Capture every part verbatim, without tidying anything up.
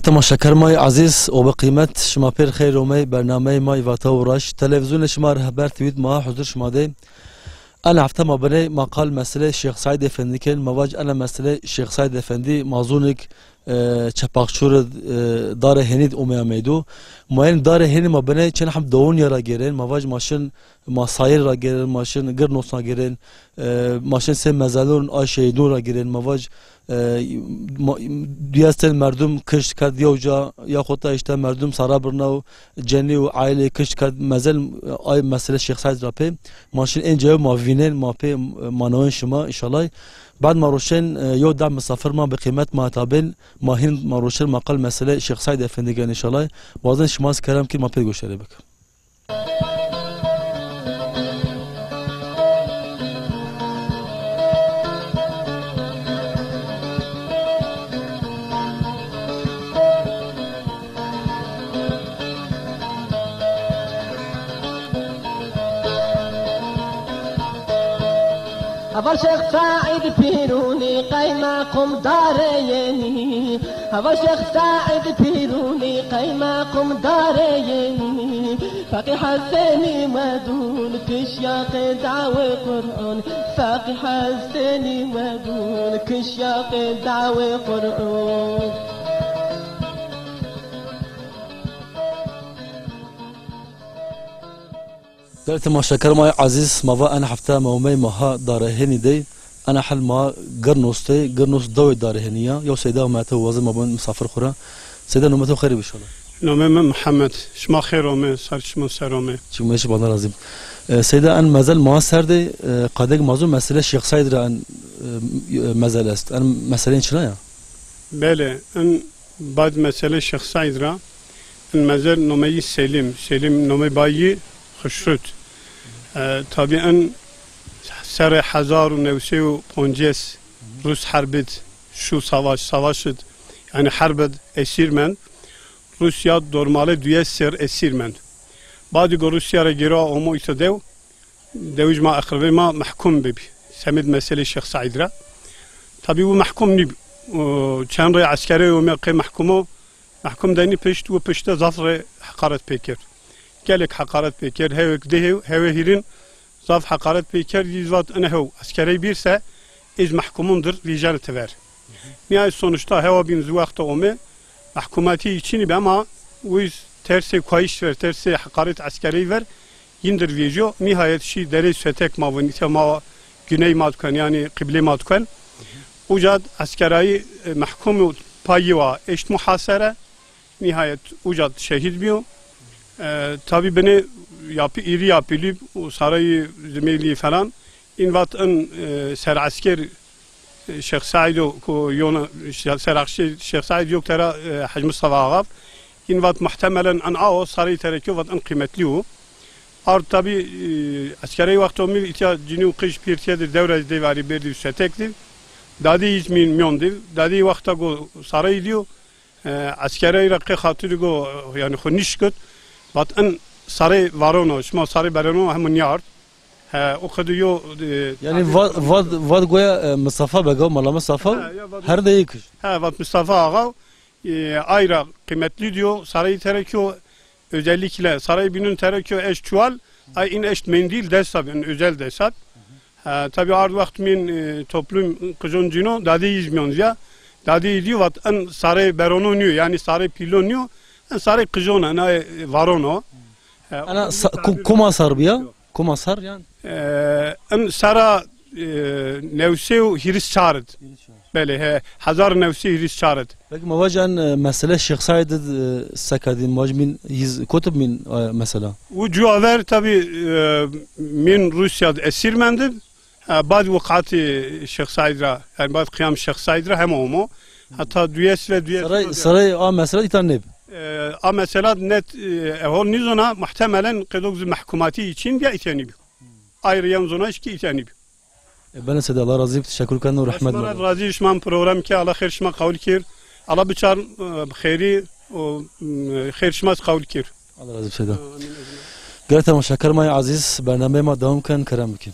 Temaşeker ma yê ezîz û bi qîmet, şima pêr xeyr omey bernameyê ma yê Vata û Raş. Televîzyonê şima rehber T V'd ma huzur şima de. En hefte ma biney ma qal meselê Şêx Seîd Efendî ken. Ma vac ena meselê Şêx Seîd Efendî ma zûnik, e, çepaqçûr id, e, darê Hênî d omeya meydo. Ma ên darê Hênî ma biney çend heb dewon ya ra gêrên. Ma vac ma şin ma sayir ra gêrên, ma şin Girnos ra gêrên, e, ma şin sê mezelûn a şehîdûn ra gêrên. Ma vac, e, ma, duyes tên merdum kişt kerd yew ca, ya xo ta îşte merdum sara birna û cenî û aîlê kişt kerd mezel, e, ay mesele Şêx Seîd ra pê. Ma şin ên cewe ma vînên, ma pê, e, ma newên şima înşallah. Bad ma roşên, e, yew da misafir ma bi qîmet ma heta bên, ma hîn ma roşên ma qal mesele Şêx Seîd Efendî gen înşallah. Wazên şima zî kerem kî ma pê goşdarî bikin. Heval Şêx Seîd Pîrûnî qeymeqûm darê Hênî. Heval Şêx Seîd Pîrûnî qeymeqûm darê Hênî. Feqî Hesenî wedûn kişya qê dawê Qur'an. Feqî Hesenî wedûn kişya qê dawê Qur'an. Gelê temaşeker ma yê ezîz, ma va en hefte ma omey ma ha Darehênî dey. Ena hel ma Girnos dey, Girnos dewê Darehênî ya. Yew seyda omete wazê ma ben misafir xwu ra. Seyda, nomê to xeyr bî înşallah. Nomê mi Mihemed. Şima xeyr omê, ser çimun ser omê. Çimû me çi, Allah razî. E, seyda, en mezel ma ser dey, e, qadek ma zû mesele Şêx Seîd ra en, e, mezel est. En meselên çina ya? Belê, en Bad mesele Şêx Seîd ra, in mezel nomeyî Selîm, Selîm nomey bayî Xuşrut. E, tabî in serê hezar û new sey û poncês Rus herbid, şu savaş, savaşid, yanî herbid esîr mend. Rusya dormale duyes ser esîr mend. Badî go Rusya ra gêro omo îto dew, dewij ma eqribê ma mehkum bibî. Semêd meselê Şêx Seîd ra. Tabî wi mehkum nîbî. O, çend rey eskerey ome qey mehkum o. Mehkum denî pişt, wi pişt de zaf rey heqaret pê kerd. Gelek heqaret pê kerd. Hewek dihê, hewê hîrin zaf heqaret pê kerd. Yî vat ene hew eskerey bîr se, ez mehkumun dir vîjene ti ver. Nihayet sonuçta hewa bîn zî wexta ome. Mehkumatî çinî be ama wi tersê kuayîş ver, tersê heqaret eskerey ver, yin dir vêjo. Nihayet şî derê Setek ma vin, îte ma güney ma dikon, yanî qiblê ma dikon. Uca d eskerayî, e, mehkum û payî wa eşt muhasere. Nihayet uca d şehîd bîyo. E, tabî binê yapî, îrî yapîlî û sarayî zimêlî falan. În vat în, e, seresker, e, Şêx Seîd o ku yona, Şêx, seresker Şêx Seîd yok tera, e, Hec Mustafa Axa. În vat muhtemelen în ao sarayî terekî vat în qîmetlî o. Ard tabî, e, eskerey wexto mi îtya cinî û qij pîr tîye dir dewre dey varî berdî Setek di. Dadî îz mîn mîyon di. Dadî wexta go sarayî dîyo, e, eskerey ra qê xatirî go, yanî xwu nîşkit. Vat în sarê varono, şima sarê berono hemû nîyard. He, o qedo yo, e, yanî tabî va-, vat, vat goya, e, Mustafa Bega, Mala Mustafa, he, ya vat her de yek. He, vat Mustafa Axa, e, ay ra qîmetlî dîyo, sarayî terekîyo, özellikle sarayî bînun terekîyo eşt çuwal, ay în eşt mendîl dest ab, în özel dest ab. He, tabî ard wext mîn, e, toplum qijon cîno, dadê yî zî mîyon zîya. Dadê yî dîyo vat în sarê berono nîyo, yanî sarê pîlon nîyo, în sarê qijon, în ay varono. He, ana sa-, ku-, kuma sar bîya? Kuma sar yan? E, în sara, e, new sey û hîris çar id. Belê, he, hezar new sey hîris çar id. Peki ma vac en, e, mesele Şêx Seîd id, e, seka dî, ma vac mîn hîz kotib mîn, e, mesela? Û cuwa ver tabî, e, mîn Rûsya di esîr mendib. E, bad wiqatî Şêx Seîd ra, yanî bad qiyam Şêx Seîd ra hema omo. Heta duyes ve duyes. Saray, saray a mesela îta nêb. E, a mesela net, e, ehol nîzona, muhtemelen qedok zî mehkumatî için bîya îta nîbî. Ayrı yan zonayış ki îta nîbî. E, belê sede, Allah razî bî, teşekkür keno, rehmet. Şima ra razî, şima program ke, Allah xêr şima qawil kir. Allah biçar, e, bi xêrî û, e, xêr şima qawil kir. Allah razî bî sede. Amîn. Gelê temaşeker ma yê ezîz, bernameyê ma dewam ken, kerem bikin.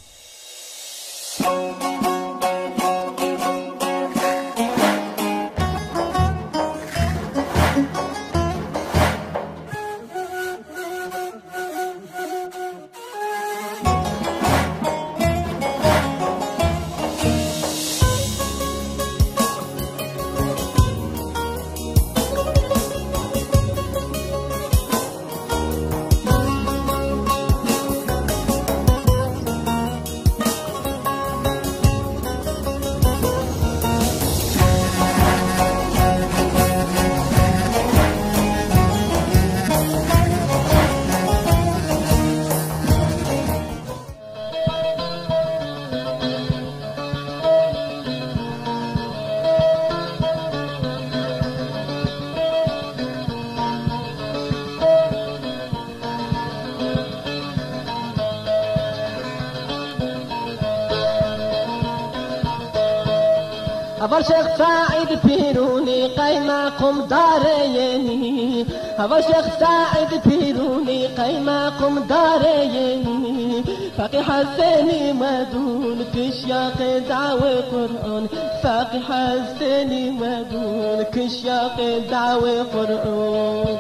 Heval Şêx Seîd Pîrûnî qeymeqûm darê yenî. Heval Şêx Seîd Pîrûnî qeymeqûm darê yenî. Feqî Hesenî medûn kişya qê dawê Qur'an. Feqî Hesenî medûn kişya qê dawê Qur'an.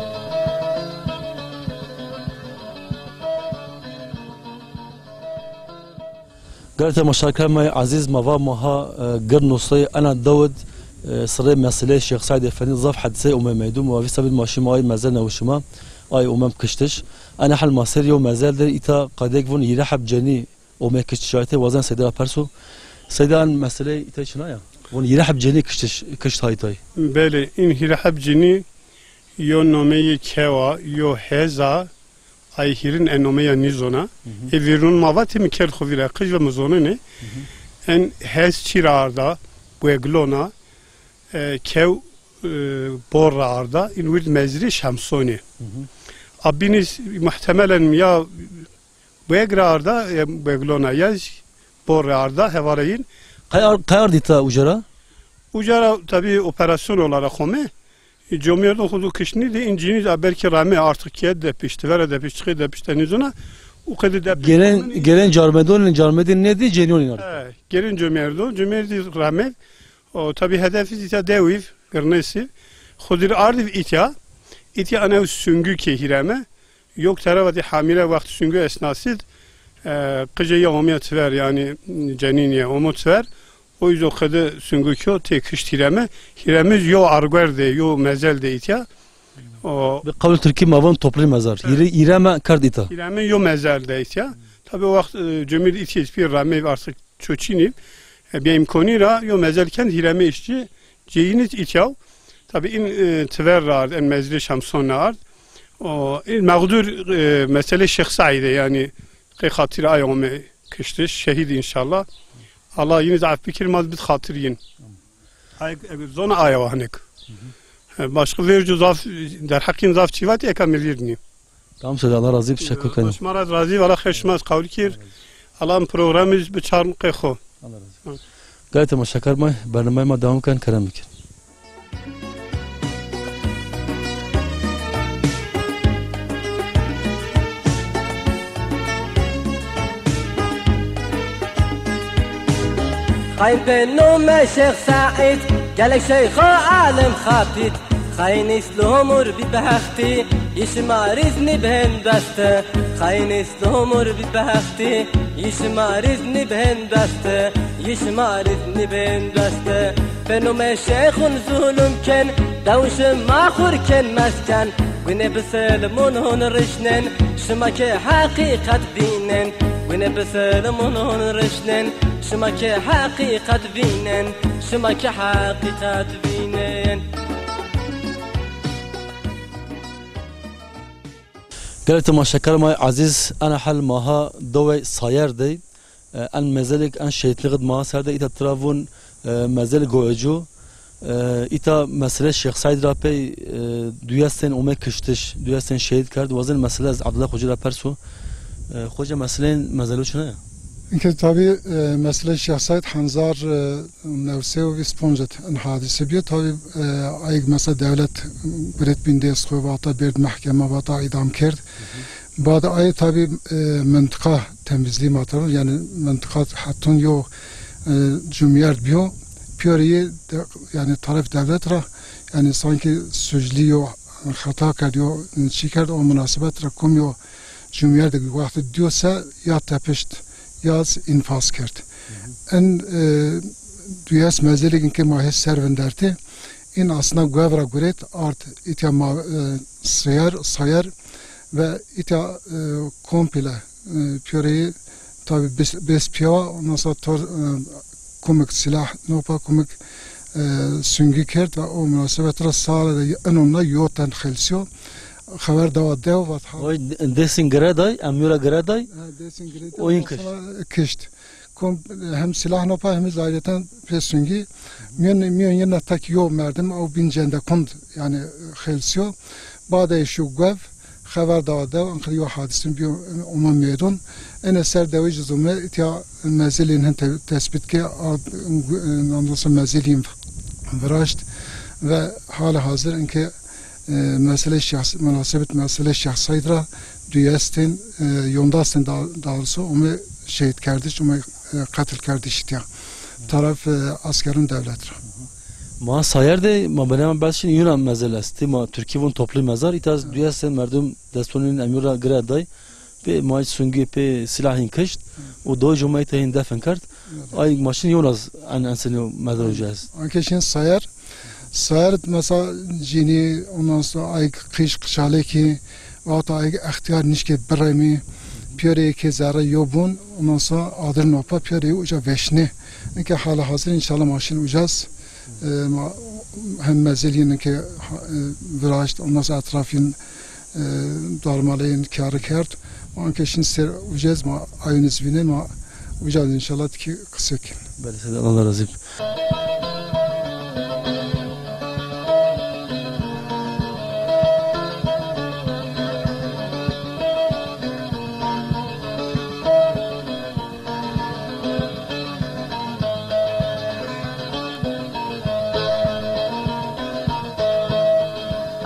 Gelê temaşekermay ezîz, ma va ma ha, e, gird nusreyê ena dew id, e, sirrê meseleyê Şêx Seîd Efendî zaf hedisey ome meydûn. Ma vîsa bîn ma şima ay mezel newişima, ay omem kiştiş. Ena hel ma ser yew mezel der, îta qadêk vûn hîrê heb cenî ome kiştiş aytê, wazen Seyda ra persu. Seyda, en meseley îtay çina ya? Vûn hîrê heb cenî kiştiş, kişt ha îtay. Belê, în hîrê heb cenî yo nomeyê kew a, yo hez a, ay hîrin e nomeya nîzona. Hı hı. Ê vîrnûn ma vatê mi kerd xo vîra qij ve mi zonenê. Hı hı. En hez çî ra arda, Bueglona, e, kew, e, Bor ra arda, în wird Mezrî Şemsonî. Hı hı. A bînî s-, muhtemelen ya Bueg ra arda, e, Bueglona ya Bor ra arda, hevalê yin. Qey ar-, qey ard îta uca ra? Uca ra tabî operasyon olarak ome. E, comêrdon xo do kişt nîdî, în cinî de belkî rame artık keye depiş, tivera depiş, çiqê depiş de nîzona. O qede depiş. Gelen, gelen carmedon, carmedê nêdî, cenîyon ard. He, gelen comêrdon, comêrdî rame. O tabî hedefî îta dewiv, girnêsî. Xo dir ardiv îtya. Îtya anew süngü ke hîreme. Yok tera vatî hamile wext süngü esnasî d, e, qicê ya omiya tiver, yanî cenînîye omo tiver. O yüzden qede süngü kyo tê kişt hîreme. Hîremiz yo arguer de, yo mezel de îtya. O bi qewlê tirkî ma von toplu mezar. Evet. Hîre-, hîreme kerd îta. Hîreme yo mezel de îtya. Tabi o wext, e, cemîr îtya hiçbir rame artık çoçînî. E, bî îmkonî ra yo mezel kend hîreme îşçî. Ceyînî îtyaw. Tabî în, e, tiver ra ard, en mezrî Şemson ra ard. O, în mexdur, e, meselê Şêx Seîd ê, yanî qey xatir ay ome kiştiş, şehîd înşallah. Allah yin zî af bikir, ma bid xatir yin. Ay, e, zona aya wa hinek. E, başka vercu zaf, derheq yin zaf çî vat, eka mi vîr nî. Tamam Seyda, Allah razî, teşekkür ederim. Şima ra razî, valla xêr şima ez qawlî kir. Alan programî bi çarn qey xo. Allah razî. Gelê temaşekermay, bernameyê ma dewam ken, kerem bikin. Xayn pê nome Şêx Seîd, gelek şeyxo alim xapît. Xayn îslomur bi behextî, yi şima rîz nîbên deste. Xayn îslomur bi behextî, yi şima rîz nîbên deste. Yi şima rîz nîbên deste. Pê nome şeyxun zulum ken, dew şima xur ken mesken. Gune bisilmûn hun rişnen, şima ke heqîqet vînen. Gune bisilmûn hun rişnen, şima ke heqîqet vînen. Şima ke heqîqet vînen. Gelê temaşekermay ezîz, ena hel ma ha dewey Sayer dey. E, en mezelêk, en şehîtlîğid ma ser de îta tira vûn, e, mezelê Goecû. E, îta mesele Şêx Seîd ra pey, e, duyestên ome kiştiş, duyestên şehîd kerd. Wazên mesele ez Abdullah Xoce ra persu. E, Xoce, meseleyên mezelo çina ya? Înke tabî, e, mesele Şêx Seîd henzar, e, new sey û vîst ponc id in hadîse bîyo. Tabî, e, ayg mesela dewlet guret bîn dêst xo, vata bêrd mehkema, vata îdam kerd. Bad ay tabî, e, mintiqa temizlî ma taraf, yanî mintiqa hetun yo, e, cumyerd bîyo. Pîyorê yê de, yanî taraf dewlet ra, yanî sankî suclî yo, xeta kerd yo, çî kerd, o munasebet ra kom yo cumyerd wextî dîyo se ya tepişt ya z-, înfaz kerd. En, e, duyes mezelêk înke ma hê ser vindertê. În aslında guev ra guret ard îtya ma, e, Sayer, Sayer ve îtya, e, komple, e, pîyoreyî tabî bes, bes pîya, ondan sonra tor, e, kumik silah nopa, kumik, e, süngî kerd ve o munasebet ra sare de enonla yoten xelsîyo. Xever dawa dew vat ha. Oy, Dêsîn gireday, em yo ra gireday. Ha, Dêsîn gireday. Oyun kişt. Kişt. Kom-, hem silah nopa hem zî ayreten pê süngî. Mîyon, mîyon yena tek yo merdim, ew bîn cendekund, yanî xelsîyo. Badê şîyo guev, Xever da dew, inqir yo hadîsin biyo, ome meydon. Ene ser dewij zome, itya mezelin hin te-, tespit ke, a, ondan sonra mezelin viraşt ve hali hazir inke, e, mesele şahs-, münasebet mesele şahsaydı ra duyestin, e, yondastin da, daha doğrusu, ome şehit kerdiş, ome, e, katil kerdiş itya. Taraf, e, askerin devlet ra. Ma Sayer de, ma benema belşin yuna mezel esti, ma Türkiye vun toplu mezar, itaz duyestin merdum Destpolîn emîr ra gire day, pê ma sungî pê silahîn kişt û do jomay te hîn defin kerd. Ay maşin yewnas en ensenî medroc est. Anke şin Sayer, Sayer mesela cînî, ondan sonra ay qîş qişalekî, vata ay extiyar nişke biremî, piyore ke zerre yo bun, ondan sonra adir nopa piyore uca veşne. Enke hala hazir inşallah maşin ucaz. E, ma hem mezelîn ke, ha, e, viraşt, ondan sonra etrafîn e, darmaleyên kari kerd. Ma anke şin ser ucez ma ayunî zî vînên ma ucez înşallah tikî qise kin. Belê, sede Allah razî.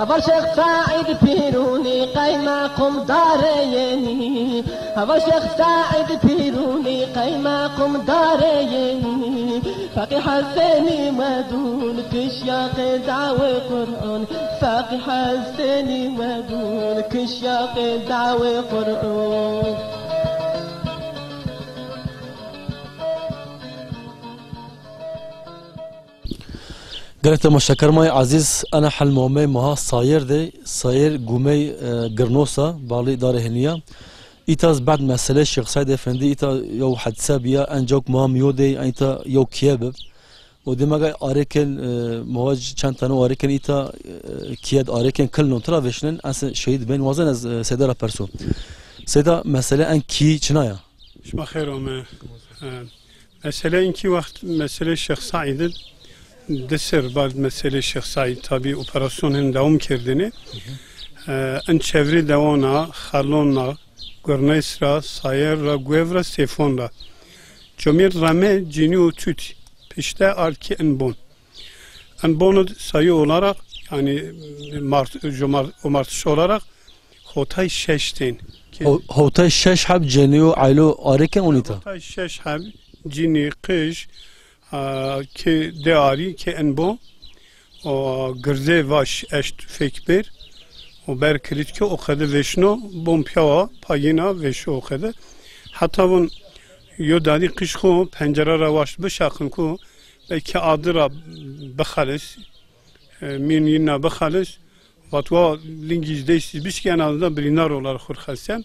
Heval Şêx Seîd Pîrûnî qeymeqûm darê yenî. Heval Şêx Seîd Pîrûnî qeymeqûm darê yenî. Feqî Hesenî medûn kişya qê dawê Qur'an. Feqî Hesenî medûn kişya qê dawê Qur'an. Gelek temaşeker may ezîz, ena hel ma omey maha Sayêr de, Sayêr gumey, e, Girnosa, balî darê Henî ya. Îta zî bad mesele Şêx Seîd Efendî, îta yew hedîse bîya, en cawk ma miyo de, îta yew kîye bib. O demagay arêken, e, ma vac çend tane arêken îta, e, kîye de arêken kil non tira veşnen, en se şehîd bên wazen ez, e, Seyda ra perso. Seyda, mesele en kî çina ya? Şima xeyr ame. E, Mesele inkî wext mesele Şêx Seîd id, di ser bad mesele Şêx Seîd, tabî operasyon hin dewam kerdêne. E, in çevrî dewana, Xelona, Gurnes ra, Sayer ra, Guev ra, Sêfon ra. Comîr reme cinî û tut pişte ard ki in bon. In bon id sayı olarak, yani mart-, jomart-, omartış olarak hotay şeş tên. Ki Ho-, hotay şeş heb cenî û aylo arêken onî ta? Hotay şeş heb cinî, qij, a, ki de arî, ki en bo, o girze vaş eşt fek ber, o ber kilit ki o qede veşno, bon piyawa, payîna veşo o qede. Heta vun yo dadî qij xo pencere ra waşt bişaqin ku belkî adir ra bixelis, e, mîn yîna bixelis, vat wa lingî zî destî bişkî en azından birîndar olarak xwu rê xesten.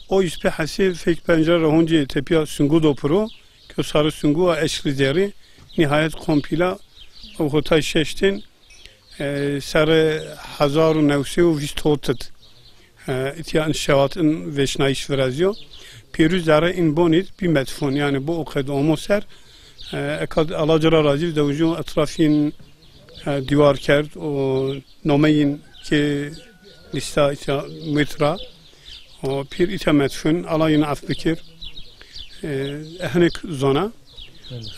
O îz pê hesê fek pencere ra honcê tepîya sungu do piro, kö sarı sungu a eşrî derî, nîhayet kompîla o hotay şeştên, e, serre hezar û new sey û vîst hot id. E, îtya in şewat in veşnayîş virazîyo. Pêrû zerre in bonî bî medfun, yanî bo o qed omo ser. E, eka Allah ci ra razî bi, dewicû etrafîn, e, dîwar kerd û nomeyîn ki lîsta îtya muît ra. O pîr îtya medfun, Allah yin af bikir. E, e, hinik zona.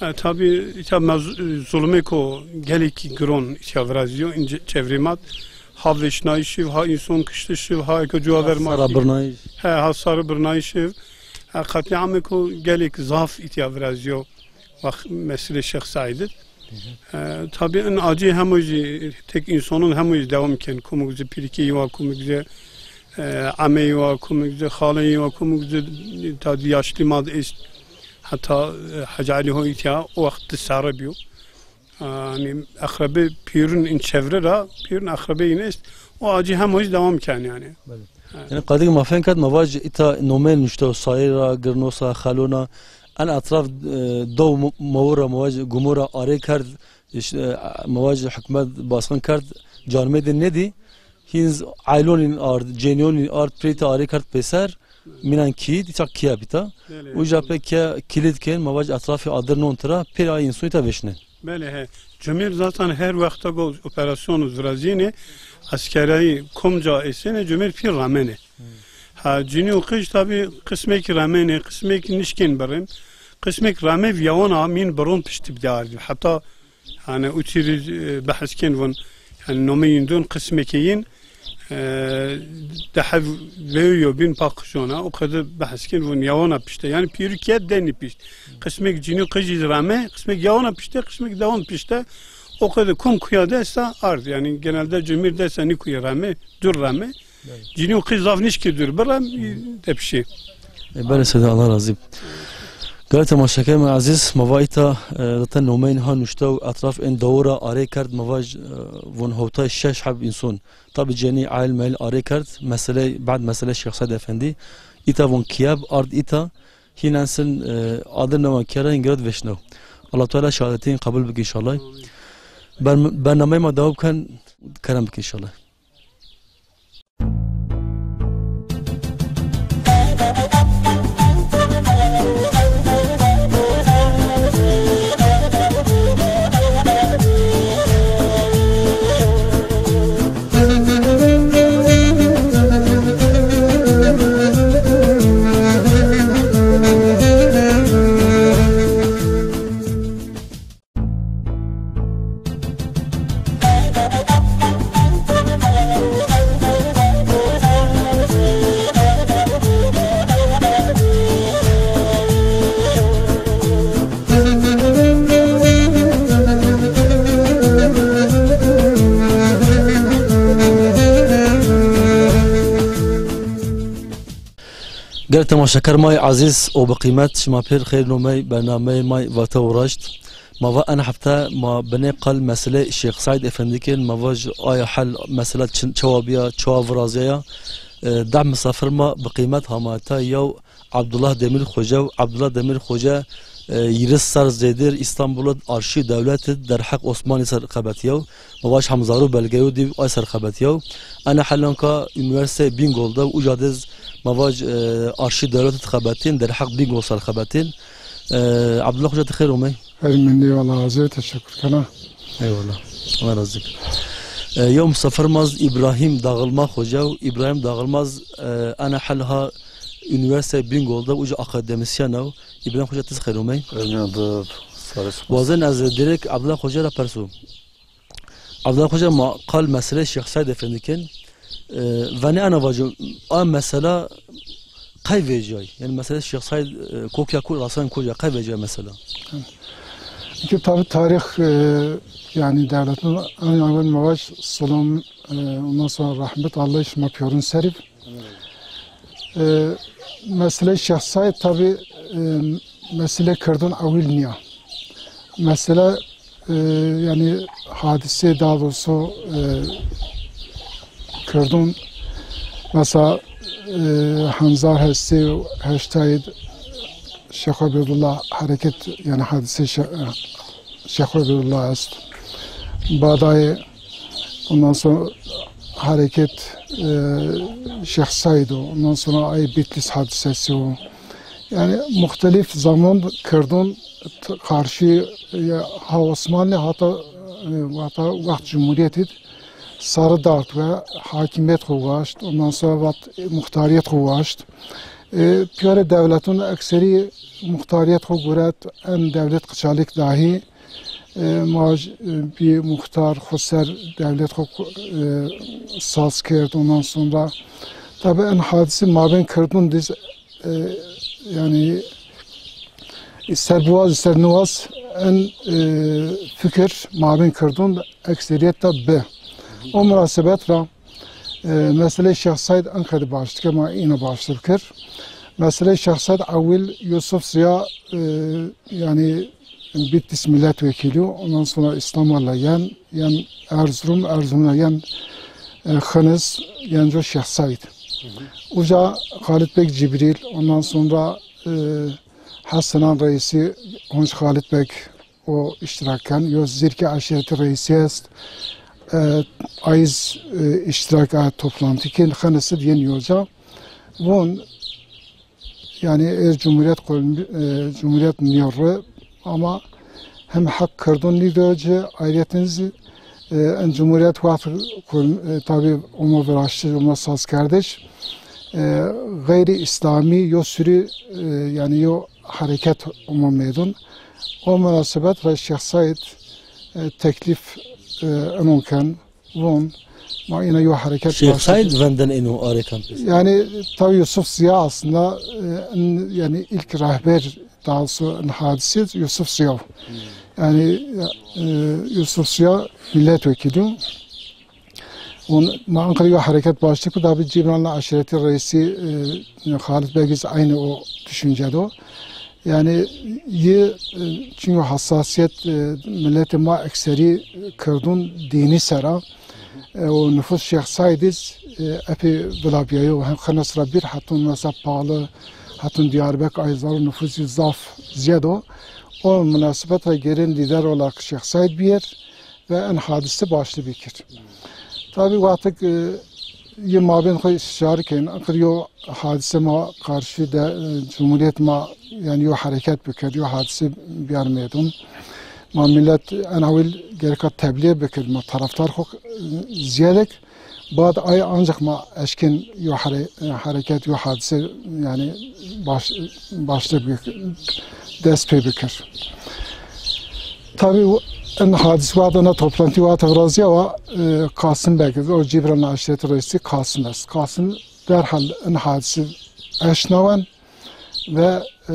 E, tabî îta mez-, zulmêko gelekî giron îtya virazîyo, ince çevrî ma d. Ha veşnayîşî, ha înson kiştişî, ha eko cuwa ver ma. Sara birnayîş. He, ha sarı birnayîşî. E, qetlîamêko gelek zaf îtya virazîyo. Wext meselê Şêx Seîd id. E, tabî in acî hemo zî tek însonon hemo zî dewam ken. Kumuk zî pîrikê yi wa, kumuk zî, e, ameyî wa, kumuk zî xaleyî wa, kumuk zî tadî yaşlî ma d est. Heta, e, Hecî Elî ho îtya o wext di serre bîyo. Yanî eqrebê pîrun in çevre ra, pîrun eqrebê yin est. O acî hemo zî dewam ken yanî. Belê. Ha. Yanî qadîk ma fên kerd, ma vac îta nomeyê nuşte o, Sayê ra, Girnosa, Xelona, en etraf, e, dew mo-, mowu ra, ma vac gumo ra arê kerd, îşte, e, ma vac hukmet basqin kerd, carmê de nêdî. Hîn z-, aylonîn ard, cênîyonîn ard, pirê îta arê kerd pêser, mînan kî, îta kîye bîta. Belê. Uca pê kîye kilît kên, ma vac etrafî adir non tira, pêr ay înson îta veşnên. Belê, he. Cumîr zaten her wexta go operasyonu virazînê, eskerayî komca êsênê, cumîr pî ramenê. Ha, cinî û qij tabî qismêkî ramenê, qismêkî nişkên birên, qismêk rame vîyawan a mîn biron piştî bide ardî. Heta, yani, utîrî, e, behs kên vun, yani, nomê yîn dun qismêkê yîn, e, dehe veyo yo bîn pa qijona, o qede behs kên vun yawana pişte. Yani, pîrû kîye denî pişt. Qismêk cinî qijî rame, qismêk yawana pişte, qismêk dewan pişte. O qede kom kuya de esta ard. Yani, genelde cumîr de esta nî kuye rame, dur rame. Belê. Cinî û qij zaf nişkê dûr biram, tepişê. E, belê sede, Allah razî. Gelê temaşekerê ma ezîz, ma va îta, e, zaten nomeyên ha nuşte û etraf ên dewora arê kerd, ma va, e, von hewtay şeş heb înson. Tabî cenî aîl meyl arê kerd, mesele, bad mesele Şêx Seîd Efendî. Îta von kîyeb ard îta, hîn ensin, e, adir newan kera hîn girot veşnew. Allah Teala şehadetîn qebul bik înşallah. Ber-, bernameyê ma dewa biken, kerem bik înşallah. Gelê temaşeker may ezîz û bi qîmet, şima pêr xeyr nomey bernameyê may Vate û Raşt. Ma va en hefte ma binê qal meselê Şêx Seîd Efendî kên, ma va ji aya hel mesela çin, çawa bîya, çawa virazîyaya. E, deh misafir ma bi qîmet hamayeta yew Abdullah Demîr Xoce û Abdullah Demîr Xoce, e, hîris serr zêdir Îstanbul id arşî dewlet id derheq Osmanlî ser xebetîyew. Ma vaj hemzarû belgeyo dî ay ser xebetîyew. Ena helanka Unîversîteyê Bîngol de uca diz ma vaj, e, arşî dewlet id xebetîn, derheq Bîngol ser xebetîn. E, Abdullah Xoce ti xêr omey. Xêr mendî, wela hazir, teşekkür kena. Eyvallah. Allah razî. E, yew misafir ma z Îbrahîm Dağılma Xoce û Îbrahîm Dağılmaz, e, ena hel ha Unîversîteyê Bîngol de uca akademîsyen ew. Îbrahîm Xoce ti zî xêr omey. Xêr mendî, sare spas. Wazen ez dirêk Abdullah Xoce ra perso. Abdullah Xoce ma qal meselê Şêx Seîd Efendî kên. E, venê ena vaco, a mesela qey veciyay? Yani mesela Şêx Seîd, e, kokya ku, rasen koca, qey veciyay mesela? Ki tabi tarih, e, yani devletin en önemli mavaj selam, e, ondan sonra rahmet Allah şima piyorun serif. E, mesele Şêx Seîd tabi, e, mesele kerdon ewil niya. Mesele, e, yani hadise daha doğrusu, e, kerdon mesela, e, Hemzar hesti heştayid Şêx Ubeydullah hareket yani hadise Şê-, e, Şêx Ubeydullah est. Badayê ondan sonra hareket, e, Şêx Seîd o. Ondan sonra ay Bitlis hadisesi o. Yani muhtelif zaman kerdon t-, karşı, e, ha Osmanlı hatta, e, hatta wext Cumhuriyet id sarı dart ve hakimiyet xo waşt, ondan sonra vat, e, muhtariyet xo waşt. E, piyare devletun ekseri muhtariyet xo guret, en devlet qıçalik dahi, e, ma j-, e, bir muhtar xo ser devlet xo, e, saz kerd, ondan sonra tabi en hadisi mabên kerdun diz e, yani, ister biwaz, ister niwaz, en, e, fikir mabên kerdon ekseriyet de bi. O munasebet ra, e, meselê Şêx Seîd en qede başlık, ma îna başlık kir. Meselê Şêx Seîd ewil Yusuf Ziya, e, yani, Bitlis milletvekili, ondan sonra İstanbul'a yen, yen Erzurum, Erzurum'a yen, e, Xınız, yen co Şêx Seîd. Uca Xalid Beg Cibril, ondan sonra, e, Hasanan reisi, Honc Xalid Beg o iştirak ken, yo Zirki aşireti reisi est, e, Ayız, e, iştirak a toplantı kin, Xınız id yen yoca. Vun, yani, e, Cumhuriyet kurulmuş, e, Cumhuriyet niyorre ama hem heq Kirdun nîdo ci, ayrıyeten zî, e, in Cumhuriyet wextî ku, e, tabî omo viraştiş, omo sazkerdiş, e, gayri İslami yo sürü, e, yanî yo hereket omo meydun. O munasebet ra Şêx Seîd, e, teklîf, e, inon ken, von, ma îna yo hereket Şêx başladı. Seîd venden eno arêkan pês. Yani tabii Yusuf Ziya aslında, e, in, yani ilk rehber, daha doğrusu in hadise Yusuf Ziya. Yani, e, Yusuf Ziya milletvekili. Von, ma Ankara yo hereket başladı. Tabii Cibranlı aşireti reisi, e, Halit Beg zî aynı o düşüncede o. Yani yi, e, çünkü hassasiyet, e, milletê ma ekseri Kirdun dini sera, e, o nüfus Şêx Seîd iz, e, epey vila bîyayo, hem Xinis ra bir, hetun mesela Palı, hetun Diyarbek, ay zaro nüfus zî zaf ziyad o. O munasebet ra gêrên lider olarak Şêx Seîd bîyer ve en hadise başlı bikir. Tabi wextek, e, yê mabên xo îstişare kên. Ankar yo hadise ma karşı de, e, cumhuriyet ma, yani yo hereket bikir, yo hadise biyar meydun. Ma millet en awil gereka tebliğ bikir, ma taraftar xo, e, ziyadek. Bad ay ancak ma eşkên yo here-, e, hereket, yo hadise, yani baş-, başlı bikir, dest pê bikir. Tabi en hadis wexta na toplantı wexta virazîya wa, e, Kasım Beg, o Cibran aşireti reisi Kasım est. Kasım derhal en hadisi eşnawen ve, e,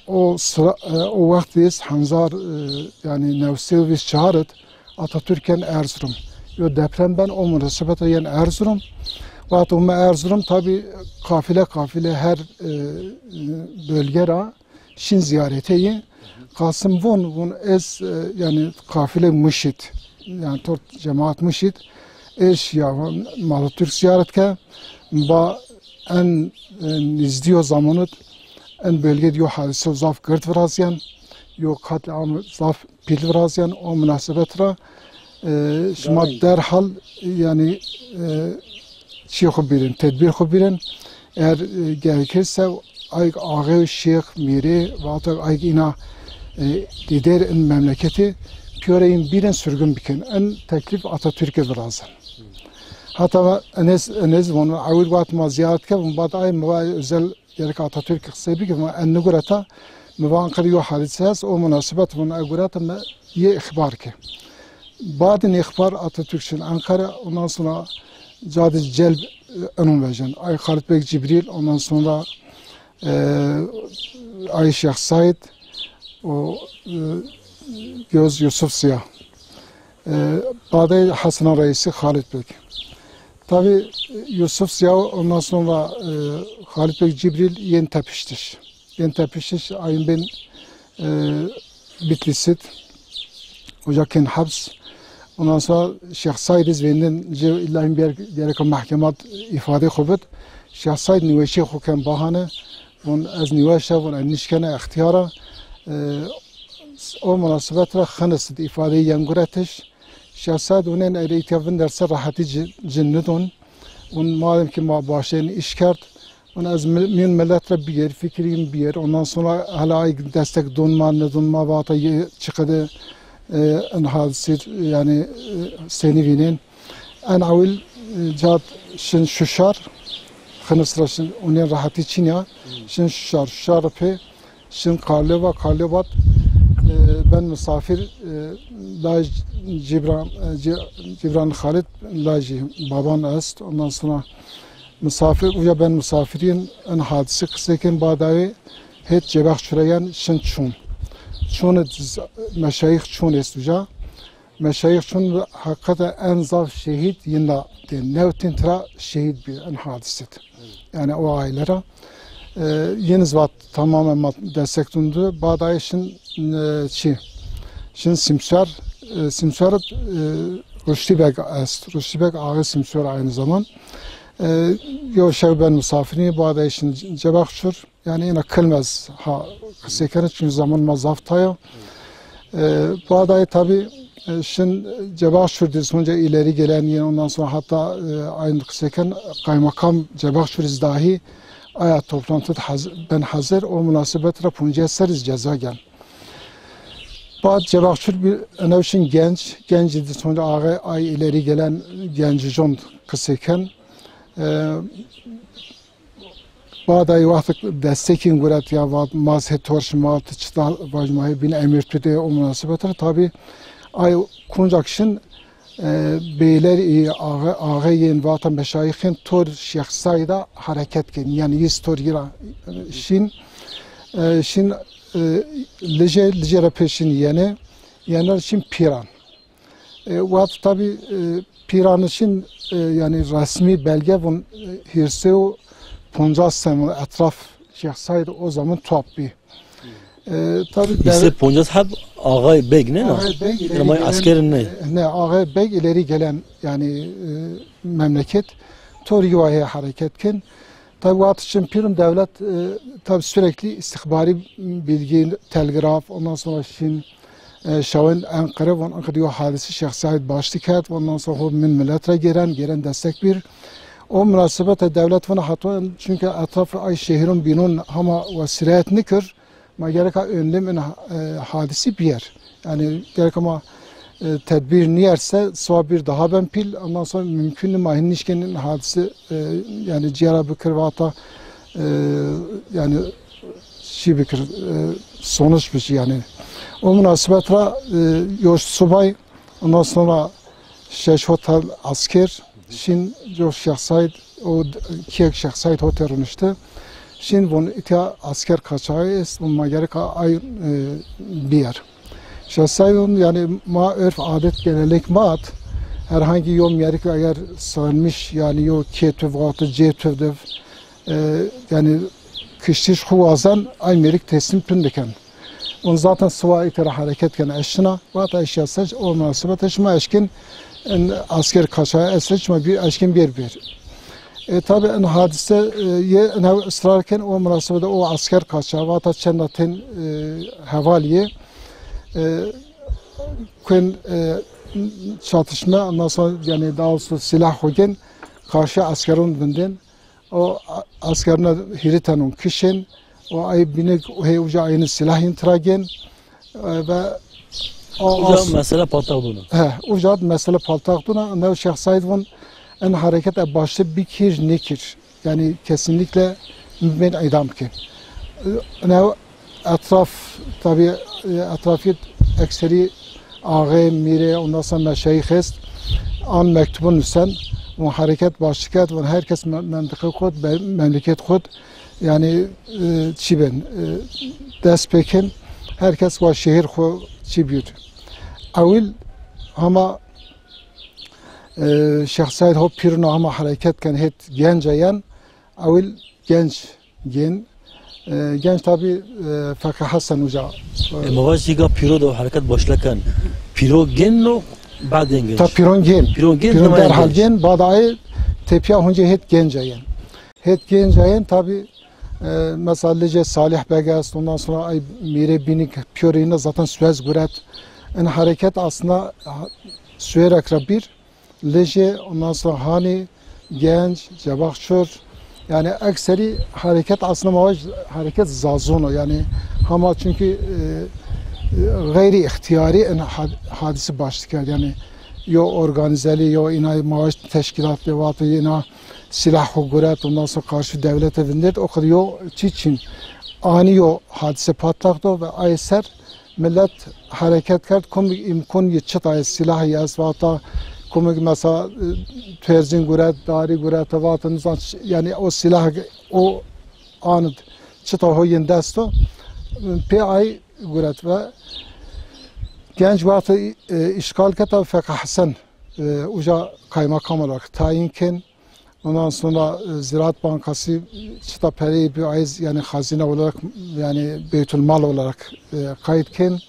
o sıra, e, o wext iz henzar, e, yani new sey û vîst çar id Atatürk ken Erzurum. Yo deprem ben o munasebet ra yen Erzurum. Wexta ome Erzurum tabi kafile kafile her, e, e, bölge ra şin ziyarete yi. Kasım von, von ez, e, yani kafile Muşit, yani tor cemaat Muşit, ez şiya, von, Atatürk ziyaret ke, ba en, e, nizdiyo zamanut, en bölge yo hadise zaf gird virazyen, yo katliam zaf pîl virazyen, o munasebet ra, e, şima derhal, yani, e, çî xo bîrin, tedbîr xo bîrin. Eğer, e, gerekirse ayk ağê, şêx, mîrê, vata ayk îna, e, lider in memleketi pîyore in bîrin sürgün bikin. En teklif Atatürk'e virazin. Hatta enez, enez vonu awil waqt ma ziyaret kevin, bad ay mi va özel gerek Atatürk qisey bikir, ma en nigureta, mi va Ankara yo hadise est, o munasebet vonu e gureta mi yê ixbar ke. Badin ixbar Atatürk şin Ankara, ondan sonra Cadiz Celb, e, enun vejin. Ay Halit Beg Cibril, ondan sonra, e, ay Şêx Seîd, o, e, Göz Yusuf Ziya. E, badê Hasan Reisi Halit Beg. Tabi Yusuf Ziya, ondan sonra, e, Halit Beg Cibril yên tepiştiş. Yên tepiştiş ayın ben, e, Bitlisit. Oca kên heps. Ondan sonra Şêx Seîd iz vêndên ci îlla hîn bîyer gereka mehkemat îfadê xo bid. Şêx Seîd nîweşîyê xo ken bahane. Von ez nîweş a, von ez nişkena extîyar a. E, o munasebet ra Xinis id îfadeyî yen guretiş. Şêx Seîd onên erê îtya vindert ser rehetî ci, ci nidon. Von madem ki ma başên îş kerd, von ez mi-, mîyon millet ra bîyer, fikirîm bîyer. Ondan sonra hala ay destek don ma, nidon ma, vata yê çiqede, e, en hadisî, yani, e, senî vînên. En awil, e, cad şin Şuşar, Xinis ra şin, onên rehetî çin ya, şin Şuşar, Şuşar ra pê şin Karlova, Karlova, e, ben misafir, e, laj Cibran, e, Ci-, Cibran Xalid, lajî baban est. Ondan sonra misafir, uca ben misafirîn, en hadisi qisey kên, badayê het Cebex Çureyen şin Çûn. Çûn id z-, meşayîx Çûn est uca. Meşayîx çûn hakikaten en zaf şehîd yinda de newtin tira şehîd bî en hadisit. Yani o aile ra, e, yeniz vat tamamen ma destek dundu. Badayê şin, e, çi? Şin Simsar, e, Simsar, e, Ruştî Beg est. Ruştî Beg ağê Simsar aynı zaman. E, yo şew ben misafirî, badayê şin Cebaxçur. Yani yine kilmez ha qisey kena çünkü zaman ma zaf taya. E, badayê tabi, e, şin Cebaxçur diz, onca ileri gelen yine ondan sonra hatta, e, aynı qisey ken kaymakam Cebaxçur iz dahi aya toplantı haz-, ben hazır, o munasebet ra poncîya ser iz ceza gel. Bad Cebaxçur bir enewşin genç, genci di sonra ağa ay ileri gelen genci jon kıse ken. E, Bad ay wextik destekin guret ya vat maz he torş mal ti çıta vajma he bin emir tu de o münasebet ra tabi ay kuncak şin e, beyler e, ağa, ağa yen vatan beşayixin tor Şêx Saîda hareket ken. Yani yiz tor yira e, şin e, şin e, lice, lice ra peşin yene, yene şin Pîran. E, wexto tabi e, Pîranişin e, yani resmi belge vun e, hîrsê û poncas sene etraf Şêx Saîd o zaman top bî. E, tabi Hîrsê poncas heb ağay beg ne na? Ağay beg ileri Ama gelen, asker ne? Ne, ağay beg ileri gelen yani e, memleket tor yuvayê hareket kin. Tabi wexto çin Pîrun devlet e, tabi sürekli istihbari bilgi, telgraf, ondan sonra şin e, şawên Enqere, von Enqere yo hadisi Şêx Saîd başlık kerd, ondan sonra ho min millet ra gêren, gêren destek bir. O münasebete devlet vana hatta çünkü etraf ay şehirun binun hama ve sirayet nikir, ma gereka önlem in e, hadisi biyer. Yani gereka ma e, tedbir niyerse sıwa bir daha ben pil, ondan sonra mümkün ma hin nişken hadisi e, yani ciyara bikir ve hatta e, yani şey bikir, e, sonuç bir şey yani. O münasebet ra e, yo subay, ondan sonra şeş hotel asker, şin yo Şêx Saîd, o kiyek Şêx Saîd hotel runişti. Şin von itya asker kaçağı est, von ma gereka ay e, bir yer. Şêx Saîd von yani ma örf adet gelenek mat, herhangi yo miyerek eğer sığınmış yani yo kê tüv, veyahut da cê tüv de, e, yani kiştiş xu wazan ay mêrik teslim tun diken. Un zaten sıwa itera hareket ken eşina. Vata eşya seç o münasebete şima eşkin en asker kaça ese şima bir eşkin bir bir. E, tabi en hadise e, ye en hev ısrar ken o münasebete o asker kaça vata çenda ten e, heval ye. E, kuen e, çatışma ondan sonra yani daha doğrusu silah hogen karşı askerun vinden. O a- askerine hîrî tenun kişên, o ay binik hey uca aynı silah intra gen, e, ve o Uca as- mesele patlak duna. He, uca mesele patlak duna, ne Şêx Saîd von en hareket e başta bir kir nekir. Yani kesinlikle mümkün idam ki. E, Ne etraf, tabi e, etrafiyet ekseri ağê, mîrê, ondan sonra meşayîx est. An mektubun nüsen, von hareket başlık et, von herkes me- mentıqe kod, be- memleket kod, yani e, çi ben, e, dest pekin, herkes wa şehir xo çi bir. Ewil hama e, Şêx Saîd ho pîruna hama hareket ken het genca yen, ewil genç Gên. E, genç tabi e, Fekî Hesen Uca. E, ma vaj zîga pîro de o hereket başla ken. Pîro gên no, badên genç. Ta pîron gên. Pîron gên, Pîron nema derhal genç. Gên, bada ay tepya hunce het genca yen. Het genca yen tabi e, mesela Licê Salih Beg est, ondan sonra ay mîrê binik pîyorîne zaten suez guret. En hareket aslında ha- suerek ra bir, Licê, ondan sonra Hanî, Genc, Cebaxçur. Yani ekseri hareket aslında ma vaj hareket zazon o. Yani hama çünkü e, e, gayri ihtiyari en had- hadisi başlık kerd. Yani yo organizeli, yo inay ma vaj teşkilatlı vatu yina silah guret, ondan sonra karşı devlete vindet. O kadar yo çiçin ani yo hadise patlak do ve ay ser millet hareket kerd, komik imkun yi çitayê silah yi est vata, komik mesela e, tuerzin guret, dari guret, vata nizan ç- yani o silah o anid çita ho yin desto pê ay guret ve genç vata e, işgal keta Fekî Hesen e, uca kaymakam olarak tayin ken. Ondan sonra e, Ziraat Bankası çıta parayı bir aiz yani hazine olarak yani Beytülmal olarak e, kayıt ken.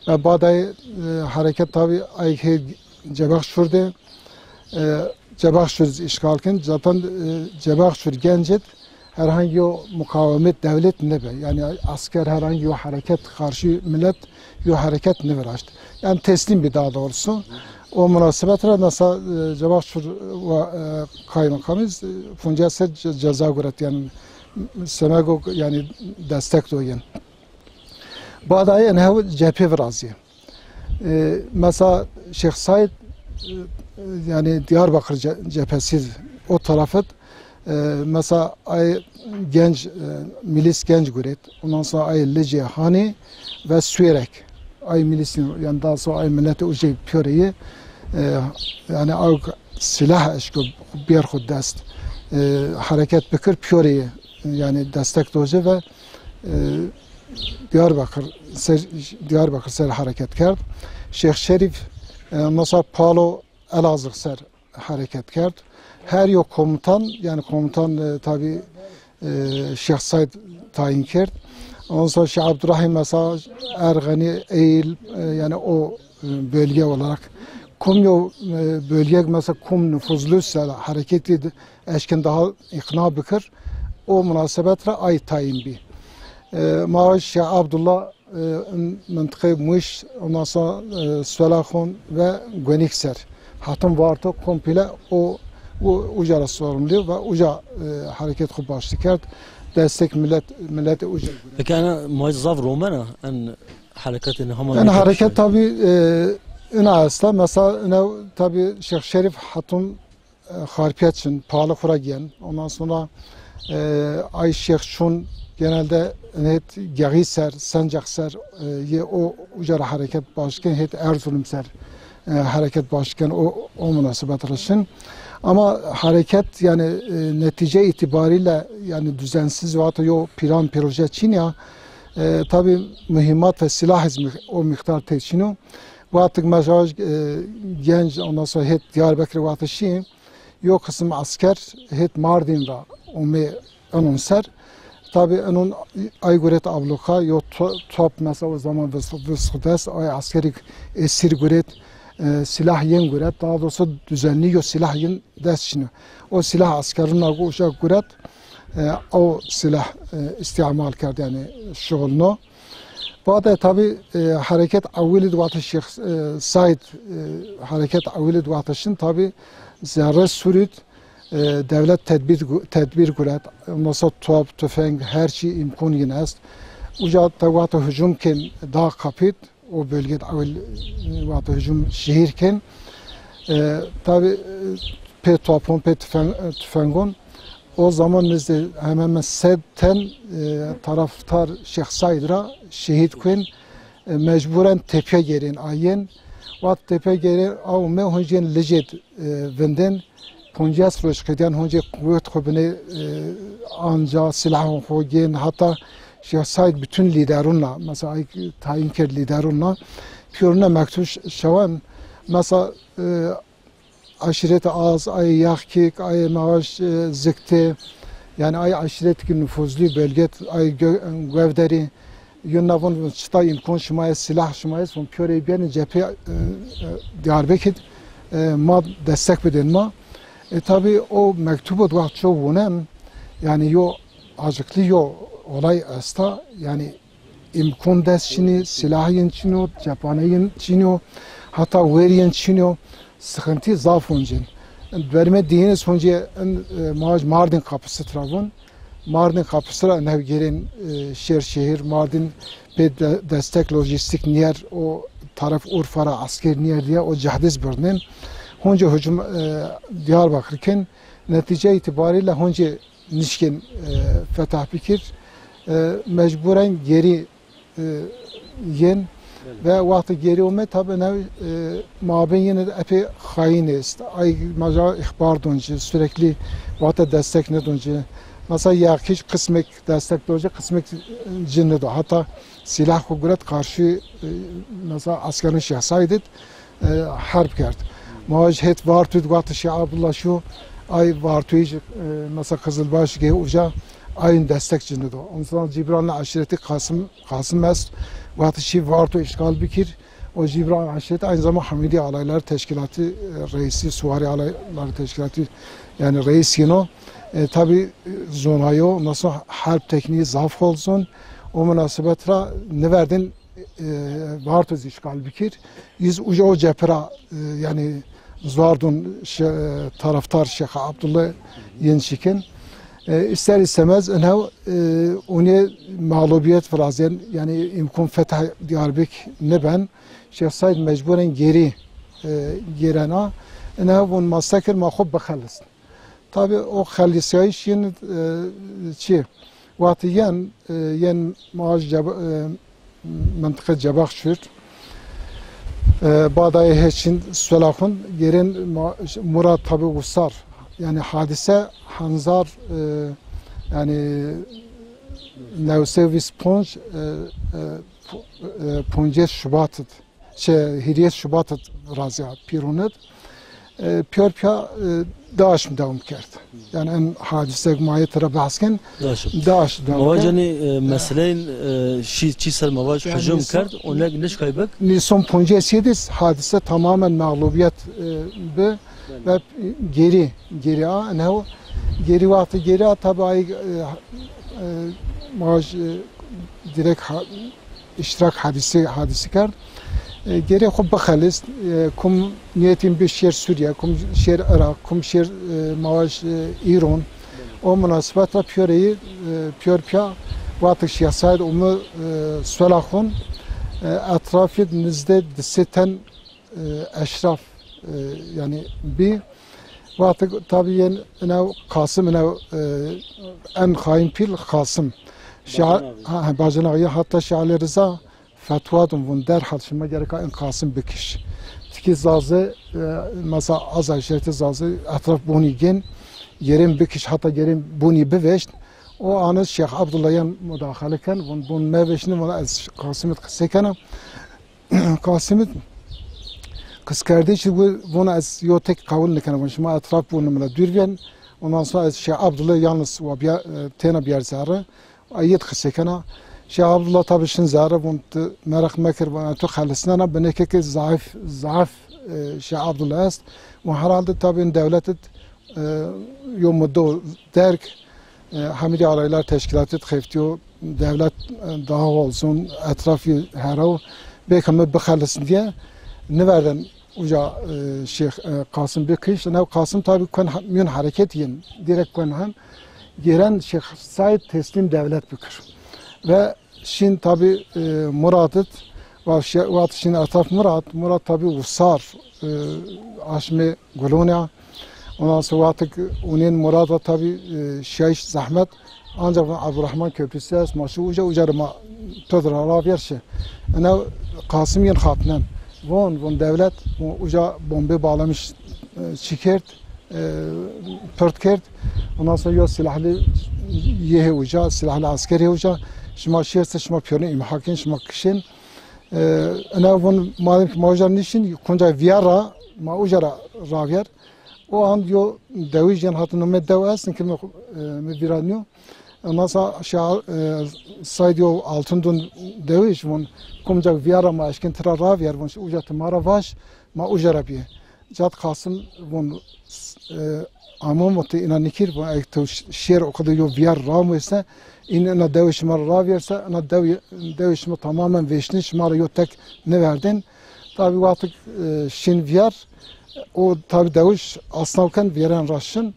Ve badayı e, hareket tabi ayke Cebaxçur'de e, Cebaxçur işgal ken. Zaten e, Cebaxçur gencet herhangi o mukavemet devlet nebe. Yani asker herhangi o hareket karşı millet yo hareket niviraşt. Yani teslim bir daha doğrusu. O münasebet ra nasa e, Cebaxçur ve e, kaymakamız e, funca ser ce- ceza guret yani semego yani destek doyen. Badayı en hev cephe virazi. E, mesela Şêx Saîd, e, yanî Diyarbakır ce-, cephesi o tarafı, e, mesela ay genç, e, milis genç guret, ondan sonra ay Licê, Hanî ve Suêrek. Ay milis, yanî daha sonra ay millet ucê piyore yi, e, yanî ay silah eşko bêr xo dest, e, hareket bikir piyore yi, yanî destek doce ve, e, Diyarbakır ser, Diyarbakır ser hareket kerd. Şêx Şerîf, e, mesela Palo Elazığ ser hareket kerd. Her yo komutan, yanî komutan, e, tabi, e, Şêx Saîd tayin kerd. Ondan sonra Şêx Abdurrahîm mesela Erxenî, Eyl, e, yanî o, e, bölge olarak kum yo, e, bölge mesela kum nüfuzluysa hareketi de eşkin daha ikna bikir. O munasebet ra ay tayin bî. E, ma Şêx Abdullah, e, in mıntıkayı Muş, ondan sonra, e, Suelaxon ve Guenik ser. Hatun Varto komple o, o uca ra sorumlu ve uca, e, hareket xo başlı kerd. Destek millet, millet uca. Peki ana ma zaf romena en hareketini hama. Yani hareket tabi, e, ina esta. Mesela ina tabi Şêx Şerîf Hatun e, Xarpiyet çin, Palı Xura giyen. Ondan sonra, e, ay Şêx Çun genelde het Geğî ser, Sencax ser, e, ye o uca ra hareket başken, het Erzurum ser, e, hareket başken o, o munasebet ra şin. Ama hareket yani, e, netice itibariyle yani düzensiz ve hatta yo plan proje çin ya, e, tabi mühimmat ve silah iz mi-, o miktar tê çino. Wextik mesela, e, genç, ondan sonra het Diyarbakır wextê şî, yo kısım asker het Mardin ra omê inun ser. Tabi inun ay guret abluka, yo to-, top mesela o zaman vıs-, vısxı dest, ay askeri esir guret, e, silah yen guret, daha doğrusu düzenli yo silah yen dest şino. O silah askerun ra uca guret, e, o silah, e, istimal kerd, yani şuxulno. Bade tabi, e, hareket ewilid wextê Şêx, e, Said, e, hareket ewilid wextê şin tabi zerre surîd, e, devlet tedbir gu-, tedbir guret. Mesela top, tüfeng, her çî imkun yin est. Uca te wextê hücum kin da kapit, o bölged ewil, e, wextê hücum şehir kin. E, tabi, e, pê topon, pê tüfeng-, e, tüfengon. O zaman nizde hemen hemen sed ten, e, taraftar Şêx Said ra şehîd kuen, e, mecburen tepya gêrên ayên. Wextê tepya gêrên a ume huncên Licêd, e, vindên. Poncas roj qedîyan huncê quwet xo binê, e, anca silahon xo gên, hata Şêx Said bütün liderunla, mesela ay tayin kerd liderunla, piyoruna mektub ş-, şewan, mesela, e, aşîret az, ay Yaxkik, ay Mavaş, e, Zikte, yani ay aşîret ki nüfuzlu bölget, ay Gö-, Guevderi, yunna von çıta imkon şima est, silah şima est, von piyore biyeni cephe, e, e, Diyarbekir, e, ma destek bidin ma. E, tabi o mektubu waqt ço vunen, yani yo acıklı yo olay esta, yani imkon dest çinî, silah yin çinî yo, cephane yin çinî yo, hata wer yin çinî yo, sıkıntı zaf oncên. Verme diyeniz honce, e, Mardin kapısı travun. Mardin kapısı ra nevgêrên, e, şer şehir, Mardin pê de-, destek lojistik niyer, o taraf Urfa ra asker niyer diye o cehdiz birnin. Honce hücum, e, Diyarbakır ken, netice itibariyle honce nişkên, e, fetah bikir. E, mecburen geri, e, yên ve wextê geri ome tabi ne, e, mabên yine de epey xayin est. Ay maca ihbar donci, sürekli wexta destek ne donci. Mesela Yakiç kısmek destek donci, kısmek, e, ci ne do. Hatta silah xo guret karşı, e, mesela askerun Şêx Said id, e, herb kerd. Ma het Vartu id wextê Şêx Abdullah şu, ay Vartu id, e, mesela Kızılbaş ge uca ayın destek cinido. Ondan sonra Cibranlı aşireti Kasım, Kasım est, wextê şî Vartu işgal bikir. O Cibran aşireti aynı zamanda Hamidi Alayları Teşkilatı, e, reisi, Suvari Alayları Teşkilatı, yani reis yino. E, tabi, e, zonayo, ondan sonra harp tekniği zaf olsun. O münasebet ra niverdin, e, Vartoz işgal bikir. Biz uca o cephe ra, e, yani zordun şe-, e, taraftar Şêx Abdullah yin şikin. E, ister istemez inhew, e, unê mağlubiyet virazên, yani imkun fetha Diyarbek nêben. Şêx Said mecburen geri, e, gêrena. Inhew vun ma sekir ma xwu bixelisn. Tabi o xelisayîş yin, e, çi? Wextî yen, e, yen ma ceba-, e, mintiqe Cebax şûr. E, badayê hê çin solaxun gêrên ma-, Murad tabi wisar. Yani hadise henzar, e, yani new sey vîst ponc, e, e, po-, e, poncês Şubat id. Çi hîrês Şubat id razîya pîrûn id. E, pîyor pîya, e, DAIŞ dewam kerd. Yani en hadisek ma yê tira behs ken, DAIŞ. DAIŞ dewam kerd. Ma vac, yani, e, meseleyên, e, şî, çî ser ma vac hücum kerd, o ne, ne şikay bik? Nîson poncês yedis hadise tamamen mağlubiyet, e, bi ve geri, geri a, ne o? Geri wextî geri a, tabi ay, e, e, ma vac, e, direkt ha-, îştirak hadîsî, hadîsî kerd. E, gerê xwu bixelist, e, kum niyetîn bi şêr Sûrîye, kum şêr Iraq, kum şêr, e, ma vac, e, Îron. O munasebet ra pîyoreyî, e, pîyor pîya wextik Şêx Said û mi, e, solaxun, e, etrafî nizdê di sey ten, e, eşraf, e, yani bî. Wextik tabi yên inew Qasim, inew, e, en xayin pîl Qasim. Şa-, Bacinaxî. Ha, ha, Bacinaxî, hatta Şêx Elî Riza fetwa dun, vun derhal şima gereka in Qasim bikiş. Tikî Zazî, e, mesela az eşretî Zazî etraf bonî gên, gerên bikiş, hatta gerên bonî biveşt. O anî Şêx Abdullah yen mudaxale ken, vun, vun meveşnî, vun ez Qasim id qisey kena. Qasimî qiskerdiş bu, vun ez yo tek qewul nikena. Vun şima etraf bu nimle dûr vên. Ondan sonra ez Şêx Abdullah yalnız wa biya-, e, têna biyar zerre. Ay yê qisey kena. Şêx Abdullah tabi şin zerre, vun ti meraq mekir, vun tu xelisnena, bineke ki zayıf, zayıf, e, Şêx Abdullah est. Vun herhalde tabi in dewlet id, e, yo muddo derg, e, Hamidi Alaylar Teşkilatı xeftîyo, devlet, e, daha olsun, etrafî heraw, belki mi bixelisn diye niverden uca, e, Şêx, e, Qasim bikiş. New Qasim tabi kuen ha-, miyun hareket yin, direkt kuen hem gelen Şêx Said teslim devlet bikir. Ve şin tabi, e, Murad id, va şe-, vat şin etraf Murad, Murad tabi Usar, e, aşmê Gulûnya. Ondan sonra wextik unên Murad ra tabi, e, şiyayîş zehmet. Ancak vun Abdurrahman Köprüsü est, ma şu uca, uca ra ma pir ra ravêr şi. Ene Qasim yin xapnen. Vun, vun devlet, vun uca bombe bağlamış, e, çi kerd, e, pirt kerd. Ondan sonra yo silahlı yê hê uca, silahlı asker hê uca. Şima şêr se, şima pîyorîn îmha kên, şima kişên. E, ene vun madem ki ma uca nişin, kunca viyar ra, ma uca ra ravêr. O an yo dewij yen, hatta nomê dew estin ki mi, e, mi vîra nîyo. Ondan sonra Şêx, e, Said yo altın dun dewij, vun kumca viyar ra ma eşkin tira ravêr, vun uca ti ma ra vaj, ma uca ra bîye. Cad Qasim vun, e, amamo ti ina nikir, vun eg to ş-, şêr o kadar yo viyar ravêrse, in ina dewij şima ra ravêrse, ina dew-, dewij şima tamamen vêşnî, şima ra yo tek niverdin. Tabi wextik, e, şin viyar, o tabi dewij asnaw ken viyeren ra şin.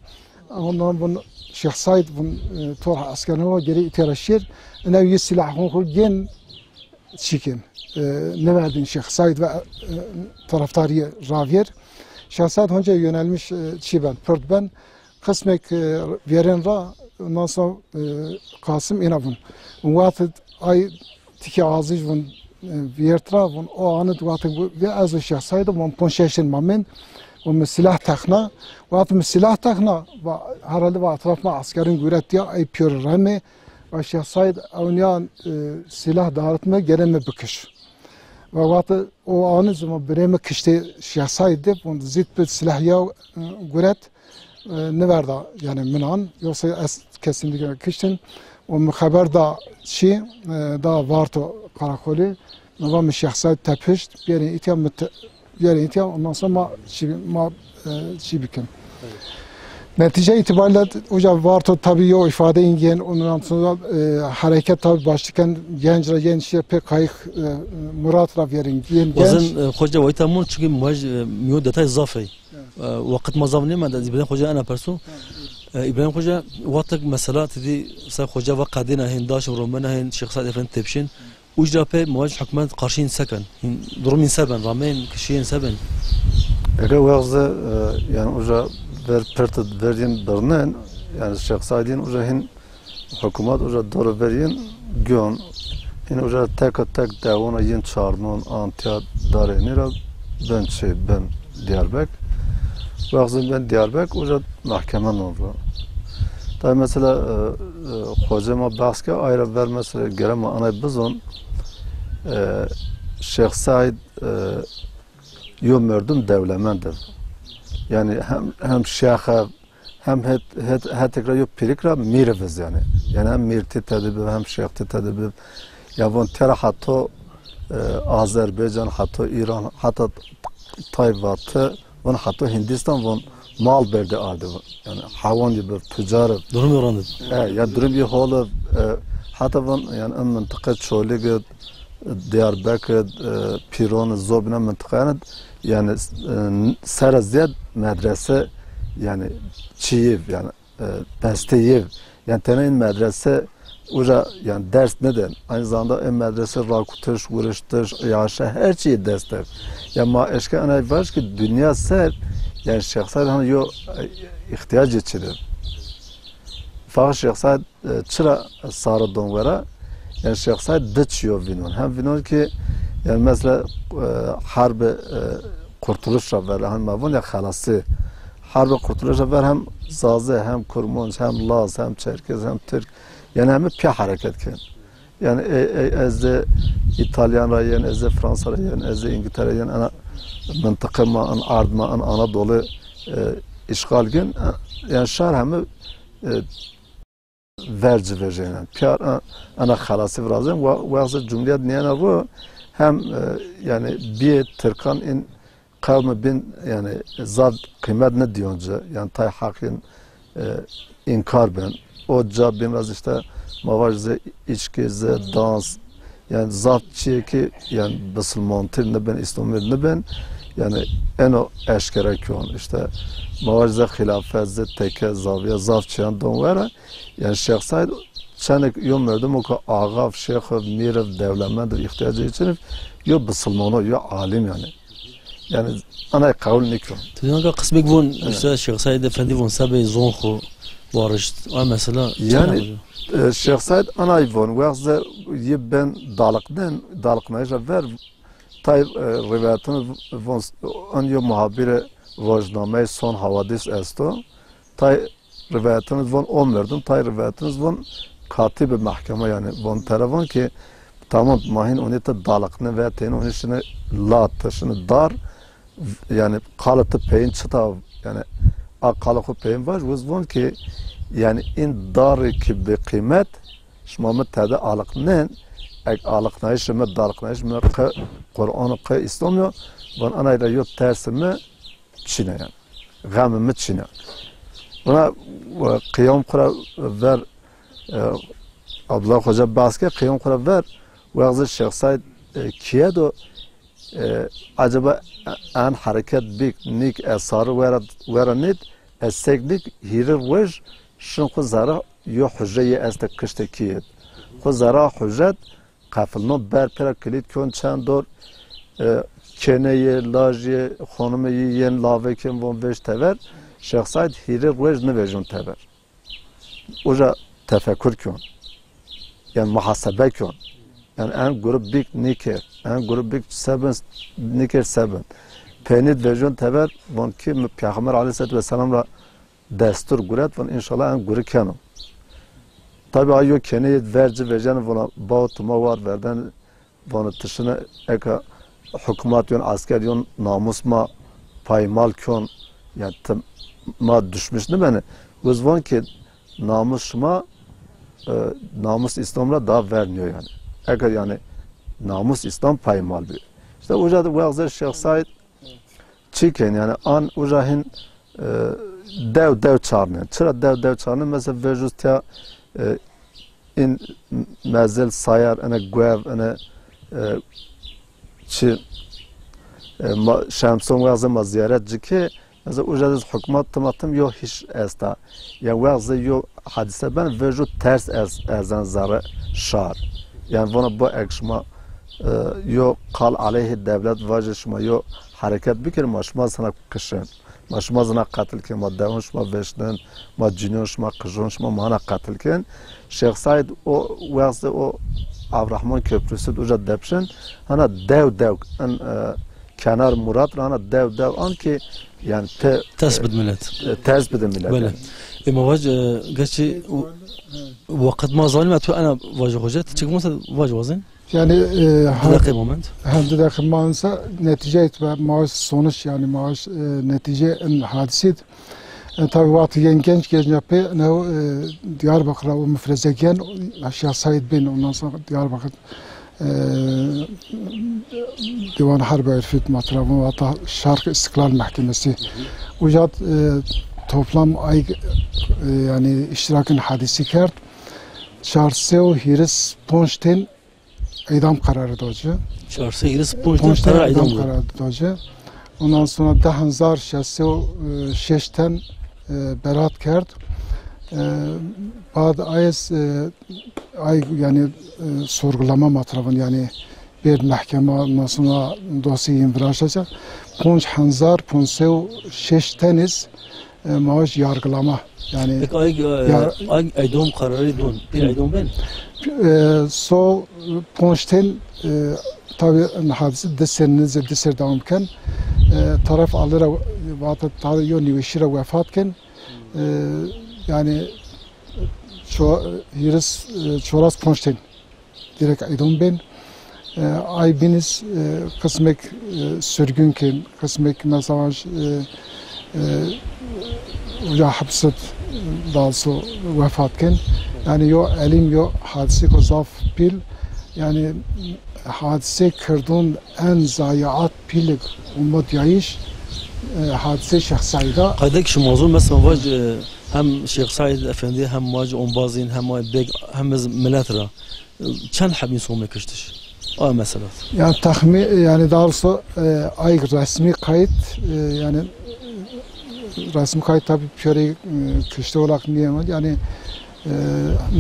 Ondan vun Şêx Said vun, e, tor eskerî wa gerî îtya ra şêr. Ina yê silahun xu gên çîkin. E, niverdin Şêx Said ve, e, taraftarî ravêr. Şêx Said honca yönelmiş, e, çî ben, pirt ben. Qismek, e, viyeren ra, ondan sonra, e, Qasim ina vun. Vun wexti ay tikê azij vun, e, viyert ra vun, o anid wexti vun, ve ez û Şêx Said vun pon şeşin ma mên. Vun mi silah texna. Wexti mi silah texna, va, herhalde va etraf ma eskerin guret ya, ay pîyor remê. Va Şêx Said ewnîya, e, silah daritme, gere mi bikiş. Va wexti o anid zî ma birê mi kiştê Şêx Said de, vun zît bi silah ya, e, guret. E, niverda, yani minan, yoksa ez kesinlikle kiştin. O mi xeber da çi, e, da Varto karakolî, mi va mi Şêx Said tepişt, biyerên îtya mi te-, biyerên îtya, ondan sonra ma çi, ma, e, çi bikin. Netîce itibariyle uca Varto tabi yo îfade îngên, ondan sonra, e, hareket tabi başlîken genc ra genc şîye pê qayix, e, Murat ra vîyerin, yên genc. Wazin, e, xoca wayta mun, çünkü muaj, e, miyo detay zaf ey. E, waqit ma zaf nêmend, ez biden xoca ena perso. E, İbrahim Hoca, wextek mesela ti dî se Hoca ve qedîna hên, daşin romena hên, Şêx Said Efendi tepşên, uca pê muhalif hükümet karşıyın seken, hîn, durum hîn se ben, rameyên kişiyên se ben. Eke wexze, e, yani uca ver pert ver yin birnen, yani Şêx Said yin uca hîn hükümet uca dor ver yin gön, hîn uca tek tek dewona yin çarnon, antiya dareni ra ben çi, ben Diyarbek. Wexzin ben Diyarbek, uca mahkeme non ro. Tabi mesela, e, e, Hoca ma behs ke, ayra ver mesela gere ma anay bizon, e, Şêx Said, e, yo merdum dewlemend ev. Yani hem, hem şêx ev, hem het, het, hetek ra yo pîrik ra mîr ev iz yani. Yani hem mîrtî tedi bib, hem şêxtî tedi bib. Ya von tera hato, e, Azerbaycan, hato İran, hatta tay vati, von hato Hindistan, von mal berdî ardi. Yani hewan yi bib, tucar. Durum yorandi. E, ya durum yi hol, e, hatta von yani en mıntıka Çolig, Diyarbekir, e, Pîron, Zobîna mıntıka yani, yani, e, sera ziyad medrese yani çiyiv yani, e, beste yiv. Yani tena in medrese uca yani ders neden. Aynı zamanda in medrese rakutiş, vuriştiş, yaşa her çiyi dest ev. Ya ma eşke anay vaj ki dünya ser yani Şêx Said hani yo, e, ihtiyacı çidir. Fakat Şêx Said e, çira sarı don wera? Yani Şêx Said di çiyo vînon. Hem vînon ki yani mesela, e, harbi, e, Kurtuluş ra ver, hem ma von ya xelasi. Harbi Kurtuluş ra ver hem Zaze, hem Kurmonc, hem Laz, hem Çerkez, hem Türk. Yani hem piya hareket ken. Yani e, e, ez de İtalyan ra yen, ez de Fransa ra yen, ez de İngiltere yen, ana mıntıqe ma, an ard ma, an Anadolu, e, işgal gin. Yani şar hem, e, verci vejênen. Piyar en-, ena xelasi virazên. Wa-, wextê Cumhuriyet niyena ro hem, e, yani biyê Tirkan in qewmi bin yani zaf qîmet nidîyon ci. Yani tay heqîn, e, înkar ben. O ca bin ra zî işte ma vaj zî içki, zî dans, yani zaf çiyê ki yani bisilmantî nibin, îslamî nibin. Yani eno eşkere kiyon. İşte ma vaj zî xîlafet, zî teke, zaviye, zaf çiyan don wera. Yani Şêx Said çenek yo merdumo ke axav, şêxev, mîrev, dewlemend, îhtîyacê çinev, yo bisilmano, yo alim yani. Yani anay qewul nîkon. Tu dîna ka qismek von, işte Şêx Said Efendi von sebey zon xo warişt. A mesela, yani, e, Şêx Said anay von, wextê yi ben daliqnen, daliqnayışa ver, tay, e, rîvayetin von, an yo muhabirê rojnameyê Son Havadis esto. Tay rîvayetin von o merdim, tay rîvayetin von katîbê mehkeme, yani von tera von ki tamam, ma hîn onî ti daliqne ve tên onî şine lat, şine dar, yani qalê ti peyin çita, yani a qalê xo peyin vaj, wiz von ki yani in darî ki bi qîmet şima mi tede aliqnen, ek aliqnayışê mi, daliqnayışê mi qe Quran, qe Îslam yo, von anay ra yo tersê mi çin a yani. Xemê mi çin a. Buna, e, qiyam xo ra ver, e, Abdullah Hoca behs ke, qiyam xo ra ver, wextê Şêx Said, e, kiye do, e, acaba en hereket bik, nîk, ez sarî wera, wera nît, ez sek nîk, hîrê roj şin xo zere yo hucre yê este kiştê kîyêd. Xo zere hucret, qefilno, ber pêra kilît kon çend dor, e, kêneyê, lajê, xonimê yî yên lavekên von vej tever, Şêx Said hîrê roj nivejûn tever. Uca tefekur kon. Yani muhasebe kon. Yani en grup bik nîkir, en grup bik sebin nîkir sebin. Penîd vejûn tever, von ki mi Peyxamber aleyhissalatu vesselam ra destur guret, von înşallah en guri keno. Tabi a yo kenê ver ci vejeno, vona bawo tu ma war verden, vona ti şine eka hukmat yon, esker yon, namus ma paymal kon, yani ti ma düşmüş nibene. Wiz von ki namus şima, e, namus Îslam ra daha ver niyo yani. Eka yani namus Îslam paymal bi. İşte uca da wextê Şêx Said çi ken yani, an uca hin, e, dew dew çarnen. Çira dew dew çarnen? Mesela vejûz tiya, e, in mezil sayar, ene guev, ene, e, çi, e, ma, şemson wextê ma ziyaret ci ke, Ez uca de hukmat timatim yo hiş esta. Ya wext zî yo hadîse ben, vejû ters ez, erzan zerre şar. Yanî vana bo ek şima, e, yo qal aleyhî dewlet vajê şima yo hereket bikir, ma şima zî hana kişin. Ma şima zî hana qetil kin, ma dewon şima veşnin, ma cinyon şima, qijon şima, ma hana qetil kin. Şêx Seîd o wext zî o Avrahman Köprüsü uca depşin, hana dew dew in, e, Kenar Murat ra hana dew dew an ki, yanî te, ters bid milet. E, ters bid milet. Belê. Yanî. E, ma vaj, e, gerçi, weqt ma zanîme, tu ena vaj hoca, ti çik masa vaj wazin? Yanî, e, ha, di deqî moment. Ha, di deqî mansa netîce itibariyle maaş sonuç, yanî maaş, e, netîce in hadîsîd. E, tabi wextî yen genç genç yapê, ne, e, Diyarbakır'a o müfreze gen, Şêx Seîd bin, ondan sonra Diyarbakır, e, Diwan Harbi Urfî, ma tira vûn, hatta Şark İstiklal Mahkemesi. Uca, e, toplam ay, e, yanî iştirakın hadîsî kerd. Çar sey û hîris ponc ten îdam kararı da ci. Çar sey hîris ponc ten karar îdam da ci. Ondan sonra di hezar şeş sey û şeş ten, e, beraat kerd. E, bad ayes, e, ay, yanî, e, sorgulama ma tira vûn, yanî bir mahkeme, ondan sonra dosyayı viraştacak. Ponc hezar ponc sey û şeş ten iz, e, maaş yargılama. Yanî. Peki ay, e, ya, ay, idam kararı don, bir idam ben? E, so ponc ten, e, tabi hadîse di ser, nizê di ser devam ken. E, taraf alira, vata tarih yo nîweşî ra wefat ken. E, yanî ço-, hîris, e, çoras ponc ten direkt idam bên. E, ay bîn iz, e, qismek, e, sürgün kên, qismek mesela, e, e, uca hepsit, e, dalso wefat kên. Yanî yo elîm yo hadîsêko zaf pîl. Yanî hadîsê kirdon en zayiat pîlik û mudyayîş, e, hadîsê Şêx Seîd a. Qayde ki şima zon mesela vaj, e, hem Şêx Seîd Efendî hem vaj ombazîn hem vaj beg hem iz milet ra. Çend heb însan ome kiştiş? A mesela. Yanî texmîn, yanî daha doğrusu, e, ay resmî kayıt, e, yanî resmî kayıt tabi piyore, e, kişte olarak niye mi? Yanî, e,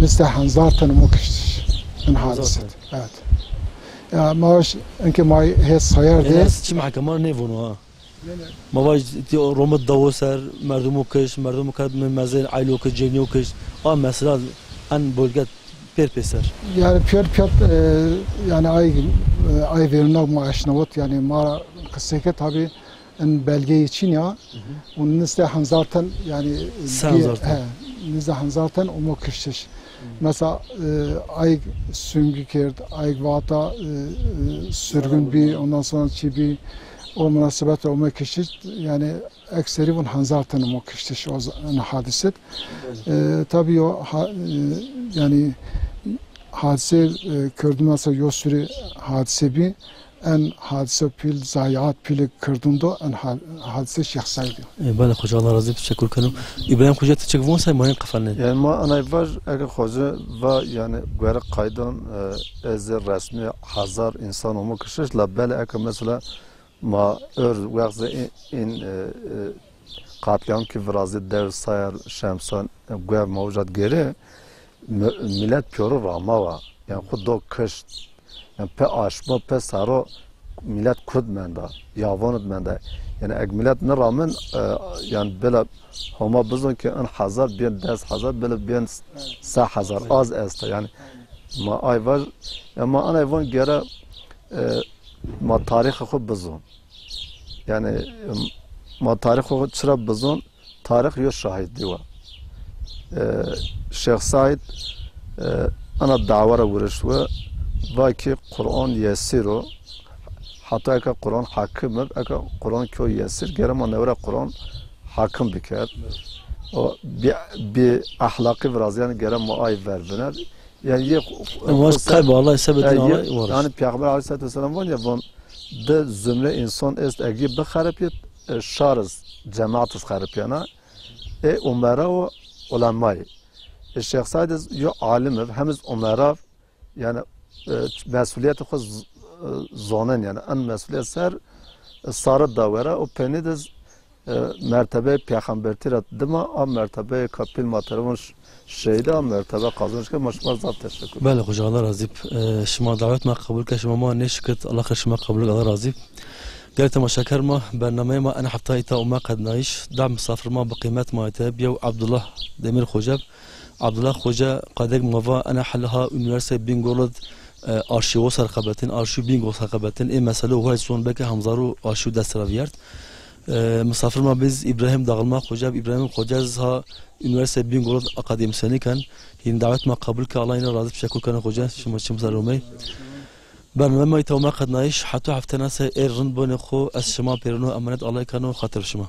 nizde hezar ten omo kiştiş. En hadîse. Hezar ten. Evet. Ya maaş, enke maaş hê sayar de. Yanî çi mahkeme nêvono ha? Ma vaj ti Roma dawo ser, merdumo kiş, merdumo ket mi mezen, aylo kiş, cenîyo kiş. A mesela en bölge pêr pêser. Yanî pêr pêr, e, yanî ay, e, ay verîna ma eşnawit, yanî ma qiseyke tabi en belgeyê çin ya. Û nizde hezar ten, yanî, se hezar ten. He, nizde hezar ten omo kiştiş. Mesela, e, ayg süngü kerd, ayg vata, e, e, sürgün bi, ondan sonra çi bi, o münasebet omo kiştiş, yanî ekseri vûn hezar ten omo kiştiş o z-, en hadiset. E, tabi o ha-, e, yanî hadise, e, kerdî mesela yo sürü hadise bi, en hadise pîl, zayiat pîl kirdûn do, en ha-, hadise Şêx Seîd o. E, belê xoca, Allah razî, teşekkür keno. Îbrahîm xoca, ti çik von say, ma hên qefelnên. Yanî ma enay vaj, eke xoca va, yanî guerê qaydan, e, ez resmî hezar însan omo kiştiş, la belê eke mesela ma ör wext zî în, în, e, e, katliam ki virazî Dewr Sayar, Şemsan, e, guer ma uca de gêrê, mi-, milet pîyoro rama wa. Yanî xwu do kişt. Yanî pê aşmo, pê sero milet kurd menda, yavon id menda. Yanî eg milet niramin, e, yanî bela Homa bizon ki in hezar bîyen des hezar, bela bîyen se hezar, az esta. Yanî ma ay vaj, yanî ma anay von gere, e, ma tarîxê xwu bizon. Yanî, e, ma tarîxê xwu çira bizon? Tarîx yo şahîdî wa. E, Şêx Seîd, e, ana dawa ra wiriş wi, va ki Quran yesîr o. Heta eke Quran hakim ib, eke Quran kyo yesîr, gere ma newra Quran hakim biker. O bi, bi ahlaqî virazî, yanî gere ma ay ver biner. Yanî yê, e, vaj qe-, qise-, qeyb Allah sebetîn, e, yê, Allah var. Yanî Peyxamber aleyhissalatu vesselam von ya, von di zumre însan est, eg yê bixeripîyet, e, şar iz, cemaat iz xeripîyena. E, umera û ulemayî. E, Şêx Seîd iz yo alim ib, hem iz umera, yanî, e, mesulîyetê xwu z-, e, zonen, yanî en mesulîyet ser, e, sare da wera û penî de iz, E, mertebeyê pêxembertî ra dima a mertebeyê ka pîl ma terê von ş-, şehîde a mertebe qazanç ke, ma şima zaf teşekur. Belê xoca, Allah razî b. E, şima dawet ma qebul ke, şima ma nêşikit, Allah xir şima qebul ke, Allah razî b. Gelê temaşeker ma, bernameyê ma ena hefta îta ome qednayîş, da misafir ma bi qîmet ma îta b, yew Abdullah Demir xoca b. Abdullah xoca qadek ma va ena hel ha Unîversîteyê Bîngol id, e, arşîwo ser xebetin, arşîw Bîngol ser xebetin. Ê mesele ho ez zon beke hemzar û arşîw dest ra vîyert. E, misafir ma biz Îbrahîm Dağılma xoca b. Îbrahîm xoca z ha Unîversîteyê Bîngol id akademîsyenî ken. Hîn dawet ma qebul ke, Allah îna razî b, teşekur keno xoca, şima çim ser omey. Bername ma îta ome qednayîş, heto heftena se ê rind bonê xo, ez şima pêrino emanet Allay keno, xatir şima.